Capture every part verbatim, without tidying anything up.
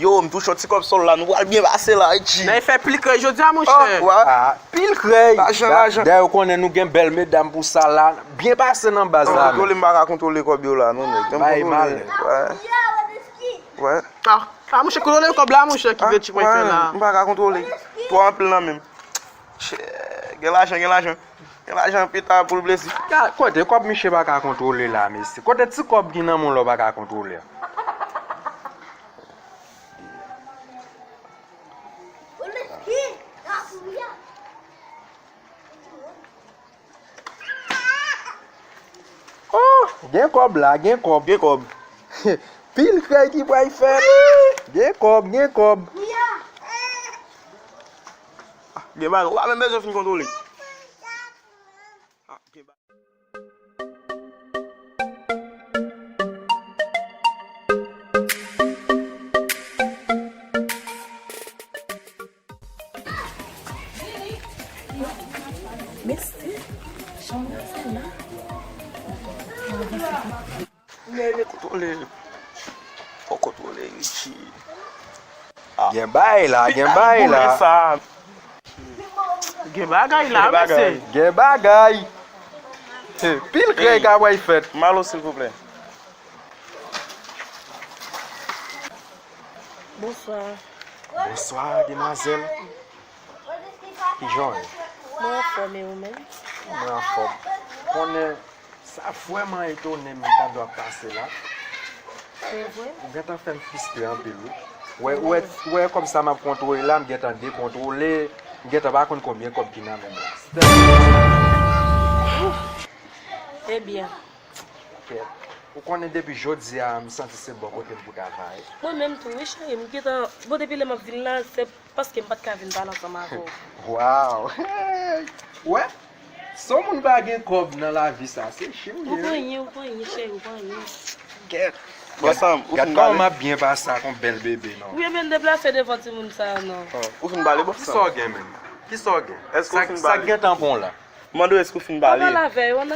Yo, m touche yon ti kòb sòl la, nou pral byen pase la, wi. Nan fè pil krèy jodi a, monchè. Oh, wè. Ah, pil krèy. Lajan, lajan. Dayè, ou konnen nou gen bèl medam pou sa la. Byen pase nan baz la. Kontwole, m pa ka kontwole kòb yo la, non, nèg. Bay mal. Wè. Wè. Ah, ah, monchè, kontwole kòb la, monchè, ki vle tchik mwen fè la. M pa ka kontwole. Twò anpil nan men m. Chè, gen lajan, gen lajan. Gen lajan pita pou l blese. Ka-, kote kòb misye pa ka kontwole la, mesye? Kote ti kòb ki nan men w la w pa ka kontwole a? Oh, gen kòb la, gen kòb. Gen kòb. Pil krèy ki pral fèt. Gen kòb, gen kòb. Gen bagay, ou pa menm bezwen fin kontwole. Ah, gen bagay. Mesi. Janm fè la. Kontwole. Fò kontwole, Richie. Ah. Gen bagay la, gen bagay la. Gen bagay la, mesye. Gen bagay. He, pil krèy ka pral fèt. Malo, silvouplè. Bonswa. Bonswa, demwazèl. Kijan w ye? Mwen anfòm, e ou menm? Mwen anfòm. Konnen, sa vrèman etone m tande w ap pase la. Se vre? Ou gentan fè m fristre anpil, wi. Wè, wè, wè, kòm sa m ap kontwole la, m gentan dekontwole, m gentan pa konn konbyen kòb ki nan men m la. Ebyen. Kèt. Ou konnen depi jodi a, m santi se bò kote m pou ta va ye. Mwen menm tou, wi, cheri, m gentan, bon, depi lè m ap vin la, se paske m pa t ka vin pale ansanm avè w. Wow! Wè, si yon moun pa gen kòb nan lavi sa, se cheri w ye, wi. Ou pa anyen, ou pa anyen, cheri, ou pa anyen. Kèt. Bòs la, ou fin pale? Gad kòman m ap byen pase ak yon bèl bebe, non? Wi, ebyen, deplase devan timoun sa a, non. Oh, ou fin pale, bòs la? Kisa w gen, menm? Kisa w gen? Èske ou fin pale? Sa, sa k gentan pran w la? Mande w èske w fin pale?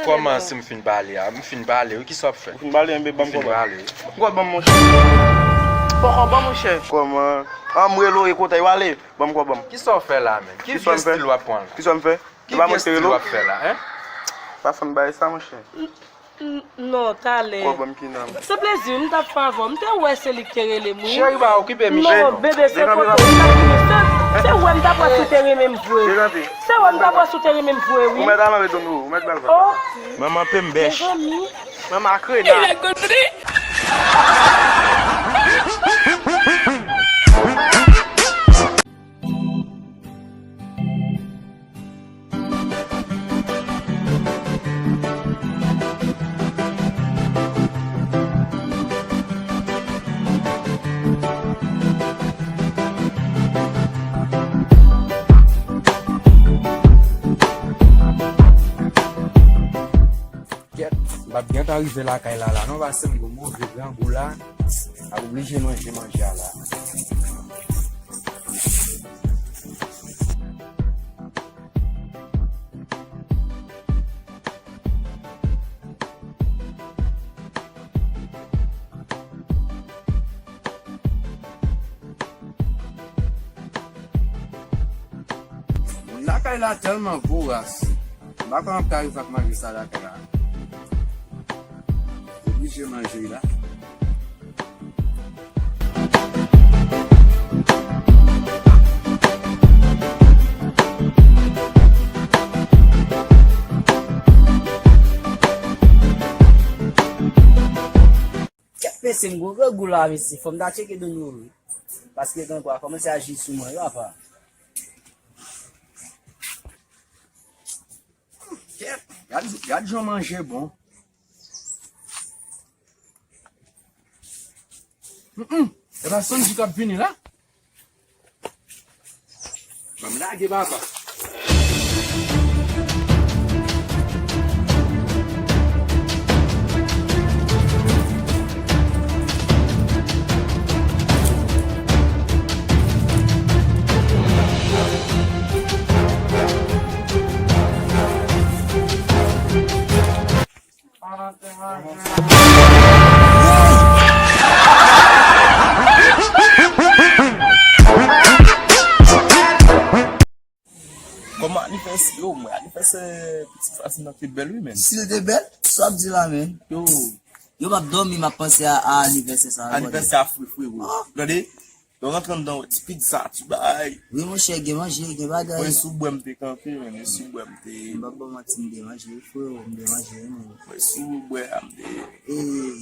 Kòman si m fin pale a? M fin pale, wi, kisa w ap fè? Ou fin pale, enben, ban m kòb. M fin pale, wi. Ban m kòb, monchè. Poko ban, monchè. Kòman? An, m rele w, e kote w ale? Ban m kòb, ban m. Kisa w fè la, menm? Ki vye stil w ap pran la? Kisa m fè? Ki vye stil w ap fè la, en? Pa fè m bagay sa, monchè. N-, n-, non, talè. Kòb ban m ki nan. Se plezi, m t ap fè avè w. M te wè se li k te rele m, wi. Cheri, pa okipe Michel, non. Non, bebe, se kote w t ap rele. Se, se wè m t ap wè si w te renmen m vre. Se wè m t ap wè si w te renmen m vre, wi. Ou mèt al anlè domino, ou mèt bal vag. Oh. Manman pembèch. Mezanmi. Manman krena. Kèt, m p ap gentan rive lakay la la non, paske m gon move grangou la, m ap oblije manje manje a la. Lakay la tèlman voras. M pa konn ap ka rive ak manje sa lakay la. Oblije manje la. Kèt mesye, m gwo grangou la, mesye. Fò m ta tcheke domino wi. Paske grangou a kòmanse aji sou mwen wi, apa. Kèt, gad, gad jan manje bon. Mm, mm. E pa Sandy k ap vini la? Ban m lage, papa. Mwen anivèsè, yo, mwen anivèsè Pitit Vwazin nan te bèl, wi, men. Si l te bèl, sa w ap di la, men? Yo, yo, m ap dòmi, m ap panse a, a anivèsè sa a. Anivèsè a fre, fre, bro. Tande? Lè w rantre anndan, wè ti pizza, ti bagay. Wi, monchè, gen manje, gen bagay. Mwen sou bwè m te kanpe, men, mwen sou bwè m te. M p ap ba w manti, m te manje, wi, freo, m te manje, wi, men. Mwen sou bwè a, m te. E,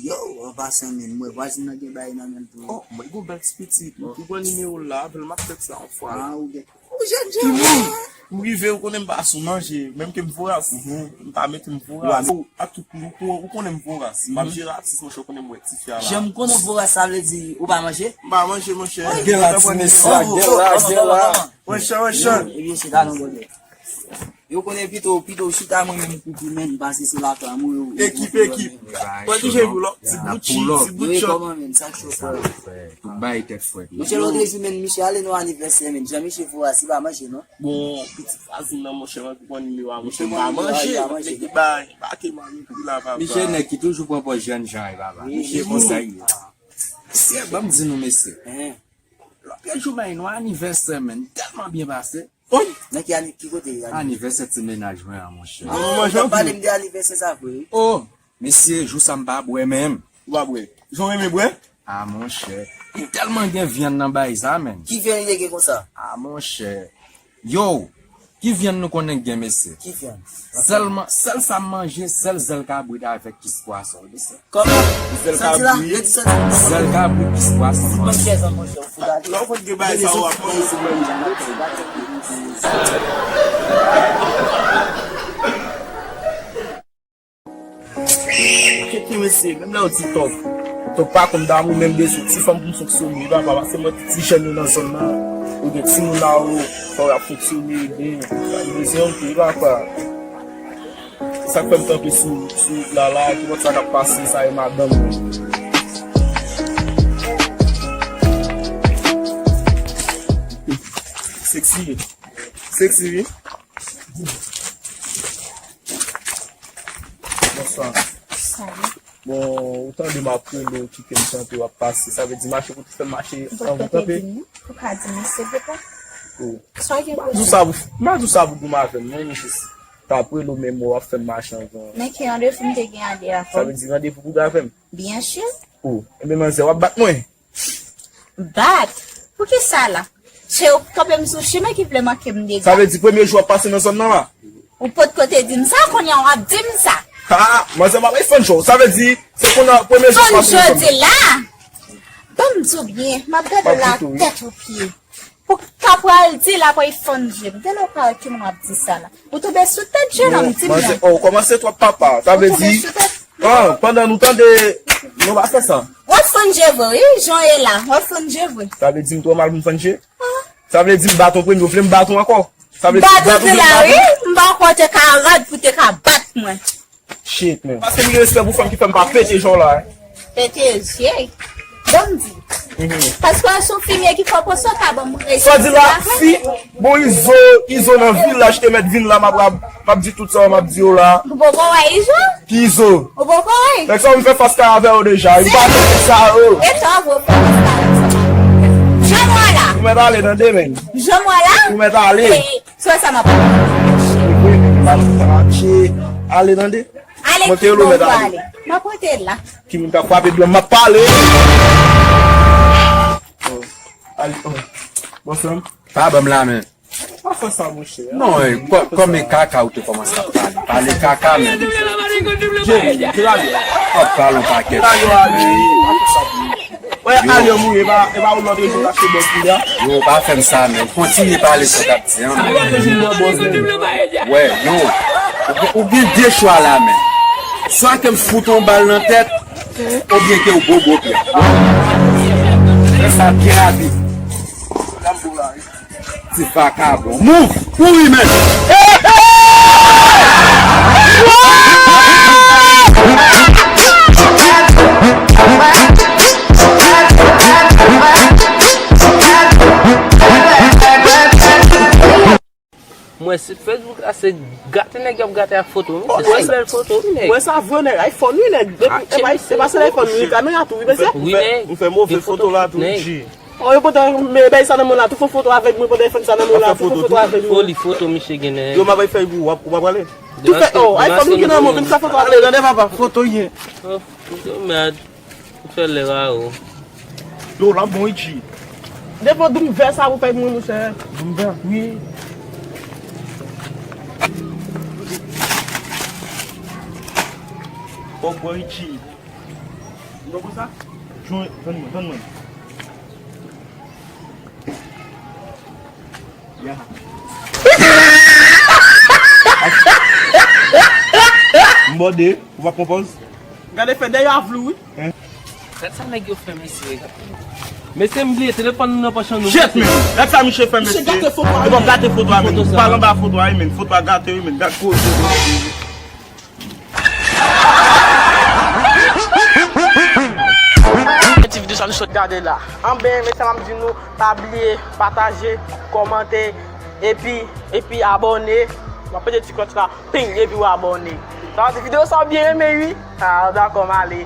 yo, an pasan, men, mwen vwazin nan gen bagay nan men l tou. Oh, mwen gen yon bèl ti pitit. Ou pran nimewo l la, avè l m ap fè sa yon fwa. Ah, ou gen. Ou jèn jan. M rive, ou konnen m pa sou manje, menm ke m voras, m pa mete m voras. Ou, a tout, ou, ou, ou konnen m voras. M ap jere atis, monchè, ou konnen m wè ti fi a la. Jan m konnen w voras, sa vle di ou pa manje? M pa manje, monchè. Gen la, ti mesye, gen la, gen la. Monchè, monchè. Ebyen, se talon, bòdè. Yo konnen pito, pito chita mwen menm pou pi menm, pase se lakay mwen, yo. Ekip, ekip. Pran ki je pou lòt, ti bout chik, ti bout chòt. Yo e kòman menm, sa k cho frè? Tout bay tèt frèt. Monchè, lòt jou menm, misye ale nan anivèsè menm. Jan misye fou a, si pa manje, non? Bon, pitit vwazin nan, monchè, mwen ki pran nimewo a, monchè, m pa manje. Nèg ki bay, pa ke manje pou la, papa. Misye nèg ki toujou pran pòz jèn jan, e papa. Misye konsa l ye. Mesye, ban m di nou, mesye. Lòt lòt jou, bay nou anivèsè, menn. Tèlman byen pase. Oy! Nan ki ani-, ki kote? Anivèsè ti mennaj mwen an, monchè. Ah, w ap pale m de anivèsè sa vre, wi. Oh, mesye, jou sa m pa bwè menm. Ou pa bwè? Jan w renmen bwè? Ah, monchè. Li tèlman gen vyann nan bay sa, menn. Ki vyann li te gen konsa? Ah, monchè. Yo, ki vyann nou konnen k gen, mesye? Ki vyann? Sèlman, sèl sa m manje, sèl zèl kabrit avèk kis pwason, mesye. Kòman? Zèl kabrit. Redi sa di. Zèl kabrit, kis pwason. Ti bann chèz an, monchè, ou fout atè. Non, fòk gen bagay sa w ap manje sou mwen. Keke mesye, menm lè w di tòg, tòg pa konn damou, menm bezwen ti fanm pou m fonksyone, papa, paske mwen ti jèn yo nan zòn nan, ou gen timoun la, ou, fò y ap fonksyone, gen, sa bezwen yon tou, papa. Se sa k fè m kanpe sou, sou wout la, la, ki pòt sa k ap pase, sa e madanm mwen. Sexy. Sexy, wi. Bonswa. Salut. Bon, ou tande m ap rele w, kite m kanpe, w ap pase. Sa vle di mache pou tou fè m mache anvan kanpe. Ou ka di m, silvouplè? Oh. Sa gen pou di? M pa di w sa pou, m pa di w sa pou goumen avè m, non, m jis t ap rele w menm w ap fè m mache anvan. Men ki randevou m te gen ale avè w? Sa vle di randevou pou w gen avè m? Byen si. Oh, ebyen manzè, w ap bat mwen? Bat? Poukisa la? Se ou k kanpe m sou chimen ki vle manke m dega. Sa vle di premye jou w ap pase nan zòn nan la? Ou potko te di m sa, kounye a w ap di m sa. Ha! Manzè, m ap refann cho w. Sa vle di, se kounye a premye jou w ap pase nan zòn nan. Fann jodi la! Ban m di w byen, m ap gade w la tèt ou pye. Pou ka pral di la pou y fann je m. Delo pa wè ki moun ap di sa la. Ou tonbe sou tèt je m, di m non. Manzè, oh, kòmanse twòp papa. Sa vle di, ah, pandan nou tande, nou pa fè sa. W ap fann je vre, wi, jan w ye la, w ap fann je vre. Sa vle di m twò mal pou m fann je? Ah. Sa vle di m bat w premye, w vle m bat w ankò? Sa vle di m bat w premye, m bat w? Bat w la, wi, m pa kwè w te ka rad pou te ka bat mwen. Shit, man. Paske m gen respè pou fanm ki fè m pa pete jan w la, hein. Pete je. Ban m di. Mhm. Paske w se yon fimye ki fò poso ka ban m respè. Sa di la, fi, bon, Izo, Izo nan vil la, te mèt vin la, m ap, m ap di tout sa, m ap di yo la. Ou poko wè Izo? Ki Izo? Ou poko wè? Nèg sa m fè fas kay avè yo deja. Yo pa konn sa yo. E sa w fè fas kay avè yo? Jan mwen la. Ou mèt ale nan demen. Jan mwen la. Ou mèt ale. Se sa m ap pale. Mache, ale tande. Ale, mwen te rele w mèt ale. M ap rete la. Ki moun k ap frape dlo m ap pale. Oh, ale, oh. Bon, frè m. Pa ban m la men. Pa fè sa, monchè. Non, eh, kò-, kòm e kaka ou te kòmanse ap pale. Pale kaka men. Jerry, Jerry. W ap pale yon pakèt. Wè, ale, mouye, e pa, e pa ou lòt jou k achte bòz pou li a? Yo, pa fè m sa, men. Kontinye pale sa w t ap di an, men. Wè, yo. Ou, ou gen de chwa la, men. Swa ke m fout yon bal nan tèt, oubyen ke w bobo pye. Fè sa byen rapid. Ti vakabon. Move! Kouri menm! Mwen si Facebook la se gate nèg y ap gate ak foto wi. Se sèl bèl foto wi nèg. Mwen sa vre nèg iPhone wi nèg. Depi e pa se iPhone wi kamera tou wi mesye. Wi nèg. Ou fè move foto la tou wi. Oh, yo pandan men bay sa nan men la, tou fè foto avèk mwen pandan iPhone sa nan men la, tou fè foto avèk mwen. Foli foto misye genyen. Yo, m ap fè pou ou, w ap, w ap prale. Tou fè, oh, iPhone ou gen nan men, vin fè foto avèk mwen. Tande, papa, foto ye. Oh, foto mèd. Ou fè lè a, oh. Yo, la bon, Richie. Devan doum vè sa ou fè mwen, monchè. Doum vè? Wi. Fòk bon, Richie. Ou konprann sa? Jwenn, tann mwen, tann mwen. Ya. M bòde, ou pa pran pòz? Gade fè dèyè a vlou, wi. Gad sa nèg yo fè mesye. Mesye, m bliye telefòn nou nan pòch an nou. Jet, men. Gad sa misye fè, mesye. Misye gate foto a, men. Bon, gate foto a, men. Foto sa. Pale anba foto a, wi, men. Foto a gate, wi, men. Gad koze. Ti videyo sa nou sot gade la. Anben, mesye, m ap di nou, pa bliye pataje, kòmante, epi, epi abòne. W ap pete ti klòch la, ping, epi w abòne. Sa vle di videyo sa w byen renmen, wi. Ah, dakò, m ale.